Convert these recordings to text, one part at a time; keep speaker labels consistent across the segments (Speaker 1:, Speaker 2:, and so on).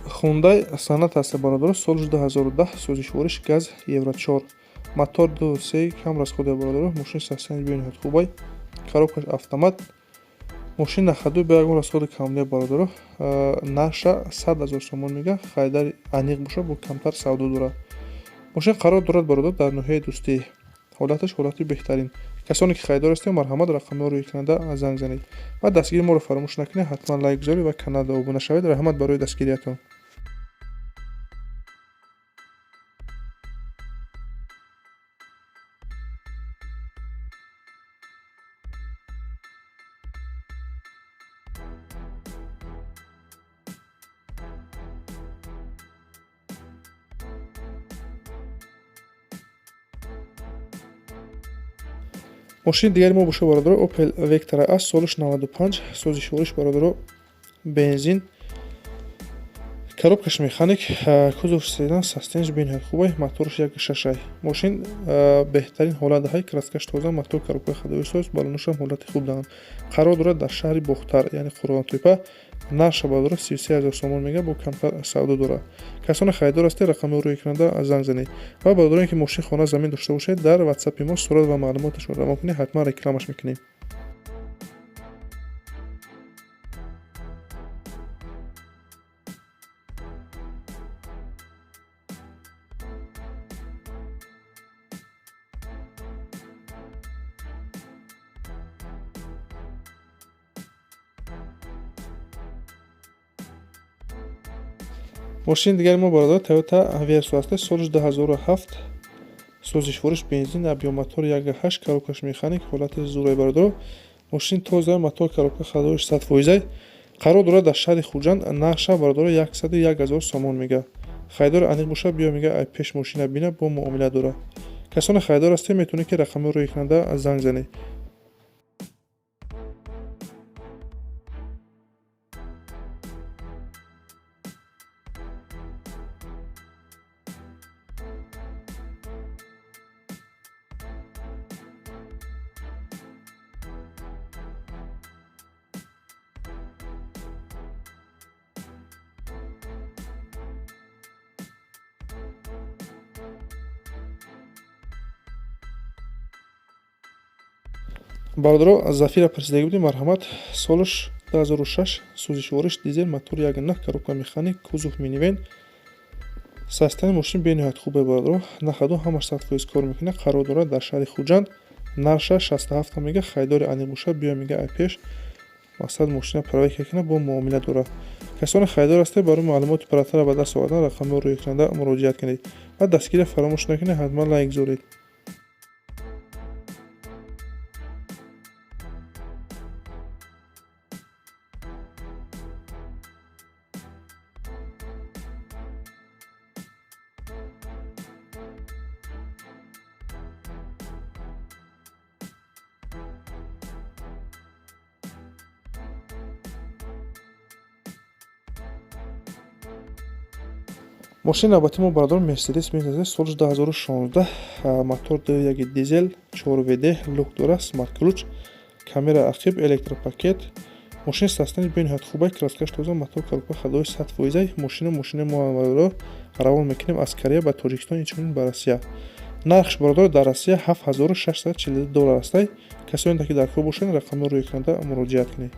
Speaker 1: Хундай Соната аст, бародаро, соли 2010, сӯзишвориш газ, Евро 4, мотор 2.3, кам расходе, бародаро. Мошини состояние бениҳоят хубай, коробкаш автомат, мошин на ходу, ба ягон расходи камне, бародаро. Нарша 100 000 сомон мега, харидари аниқ боша, бо камтар савдо дорад. Мошин қарор дорад, бародар, дар ноҳияи Дӯстӣ. Ҳолаташ ҳолати беҳтарин. Касоне ки харидор ҳастед, марҳамат, рақамҳоро рӯи экранда занг занед ва дастгири моро фаромӯш накунед. Ҳатман лайк гузоред ва каналда обуна шавед. Раҳмат барои дастгириятон. Мошини дигари мо боша, бародаро, Opel Vectra аст, солиш 95, сӯзишвориш, бародаро, бензин, коробкаш механик, кузов седан, состояниш бениҳоят хубай, моторш 1.6-ай. Мошин беҳтарин ҳолат даҳай, краскаш тоза, мотор, коробкаи ходовой соз, балоношам ҳолати хуб доранд. Қарор дорад дар шаҳри Бохтар, яъне Қурғонтепа. Нарша, бародаро, 33 000 сомон мега, бо камтар савдо дорад. Касоне харидор ҳастед, рақамҳоро рӯи экранда занг занед ва бародароне ки мошин, хона, замин дошта бошед, дар ватсапи мо сурат ва маълумоташро равон кунед, ҳатман рекламаш мекунем. Мошини дигари мо, бародар, Toyota Verso аст, соли 2007, сӯзишвориш бензин, объём мотор 1.8, коробкаш механик, ҳолати зурай, бародаро. Мошин тоза, мотор, коробка ходовиш 100%-ай. Қарор дорад дар шаҳри Хуҷанд. Нарша, бародаро, 101 000 сомон мега. Харидори аниқ бошад, биё, мега, ай пеш мошина бина, бо муомила дорад. Касоне харидор ҳастед, метавонед, ки рақамҳоро рӯи экранда занг занед. Бародаро, Зафира пурсидагӣ будем, марҳамат. Солаш 2006, сӯзишвориш дизел, мотор 1.9, коробка механик, кузов минивэн. Состояни мошин бениҳоят хубе, бародаро, на ходу, ҳамаш 100% кор мекунад. Қарор дорад дар шаҳри Хуҷанд. Нарша 67 мега. Харидори аниқ бошад, биё, мега, ай пеш, мақсад, мошина проверка кунад, бо муомила дорад. Касоне харидор ҳастед, барои маълумоти пурратара ба даст овардан рақамҳоро рӯи экранда муроҷиат кунед ва дастгирия фаромӯш накунед, ҳатман лайк гузоред. Мошини навбати мо, бародарон, Мерседес Бенз, соли 2016, мотор 2.1 дизел, 4 ВД, люк дора, смарт ключ, камера ақиб, электропакет. Мошини состояни бениҳоят хубай, краскаш тоза, мотор, коробка ходовой 100%-ай. Мошини мо равон мекунем аз Корея ба Тоҷикистон, инчунин ба Россия. Нархш, бародаро, дар Россия 7642 доллар астай. Касоне ки дар кор бошанд, рақамҳоро рӯи экранда муроҷиат кунед.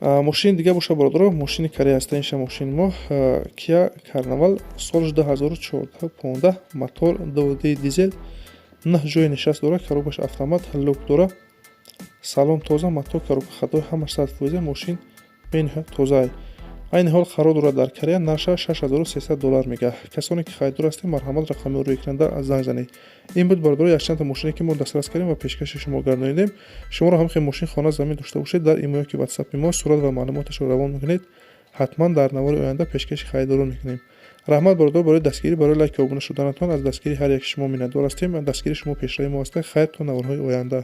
Speaker 1: Мошини дига боша, бародаро, мошини Корея аста. Инша мошини мо Кия Карнавал, соли 2014, 15, мотор 2.2 дизел, 9 ҷои нишаст дорад, коробкаш автомат, люк дора, салон тоза, мотор, коробка ходовой ҳамаш 100%. Мошин бениҳоят тозаай. Айни ҳол қарор дорад дар Корея. Нарша 6300 доллар мега. Касоне ки харидор ҳастед, марҳамат, рақамҳоро рӯи экранда занг занед. Ин буд, бародаро, якчандта мошине, ки мо дастрас кардем ва пешкаши шумо гардонидем. Шуморо ҳам хел мошин, хона, замин дошта бошед, дар имоё ки ватсапи мо сурат ва маълумоташро равон мекунед, ҳатман дар навори оянда пешкаши харидорон мекунем. Раҳмат, бародар, барои дастгирӣ, барои лайк, обуна шуданатон. Аз дастгирии ҳар яки шумо миннатдор ҳастем. Дастгирии шумо пешравии мо аст. Хайр, то наворҳои оянда.